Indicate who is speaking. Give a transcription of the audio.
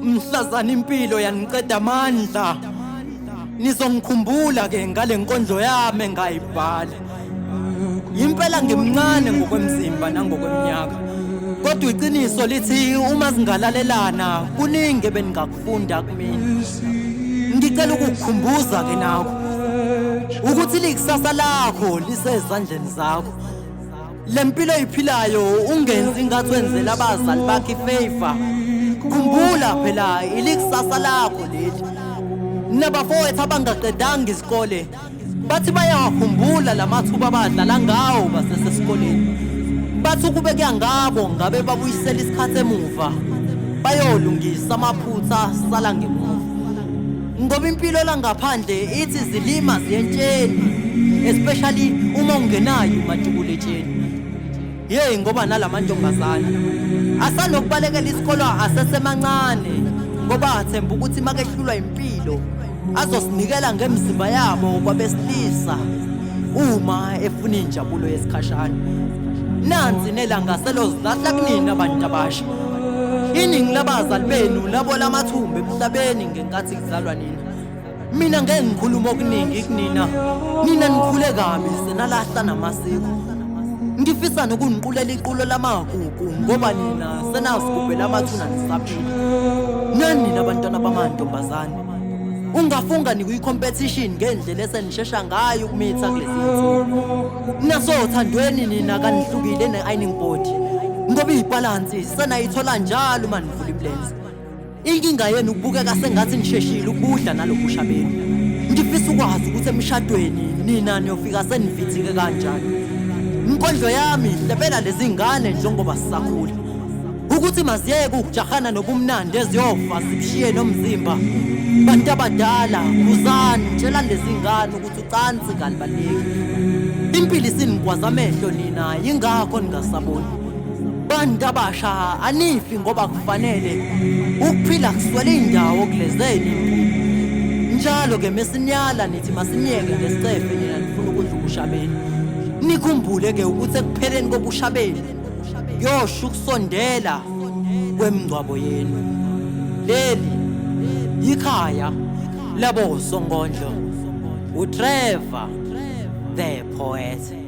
Speaker 1: Mhlazana impilo yaniqeda amandla. Nizongikhumbula ke ngale nkondlo yami engayibhala. Impela ngimncane ngokwemzimba nangokweminyaka. Kodwa iqiniso lithi uma singalalelana kuningi ebengingakufunda kumina. Ngicela ukukukhumbuza ke nakho ukuthi likusasa lakho lisezandleni zakho. Le mpilo oyiphilayo ungenzi ingathi wenzela abazali bakho ifavor. Khumbula phela ilikusasa lakho leli. Nabafowethu abangaqedanga isikole bathi bayawakhumbula la mathuba abadlala ngawo basesesikoleni. Bathi ukube kuya ngabo ngabe babuyisela isikhathi emuva bayolungisa amaphutha asala ngemuva. Ngoba impilo la ngaphandle ithi zilima ziyentsheni especially uma ungenayo umatikuletsheni. Yeyi ngoba nalamantombazane asanokubalekela isikolo asesemancane ngoba athemba ukuthi makehlulwa impilo azosinikela ngemizimba yabo kwabesilisa uma efuna injabulo yesikhashana. Nansi nelanga selozilahla kunina abantu abasha. Iningi labazali benu labola amathumba emhlabeni ngenkathi kuzalwa nina. Mina ngeke ngikhulume okuningi kunina. Nina nikhule kabi senalahla namasiko. Ngifisa nokuniqulela iqulo lamagugu ngoba nina senazigubhela amathuna nisaphila. Nani nina bantwana bamantombazane. Ungafunga nikwi-competition ngendlela esenishesha ngayo ukumitha kulezi nsuku. Nasothandweni nina kanihlukile ne-ironing board ngoba ibhalansi senayithola njalo uma nivula imilenze. Inkinga yenu ukubukeka sengathi nisheshile ukudla nalobusha benu. Ngifisa ukwazi ukuthi emshadweni nina niyofika senivithike kanjani. Inkondlo yami hlebela lezi ngane njengoba sisakhula. Ukuthi maziyeke ukujahana nobumnandi eziyofa zibushiye nomzimba. Bantu abadala khuzani tshelani lezi ngane ukuthi ucansi kalibaleki. Impilo isinigwaza amehlo nina yingakho ningasaboni. Bantu abasha anifi ngoba kufanele ukuphila kuswele indawo kulezeni impilo. Njalo ke mesinyala nithi masiniyeke ngesicefe nina nifuna ukudla ubusha benu. Nikhumbule ke ukuthi ekupheleni kobusha benu kuyosho ukusondela kwemingcwabo yenu. Leli yikhaya labo sonkondlo uTrevor the poet.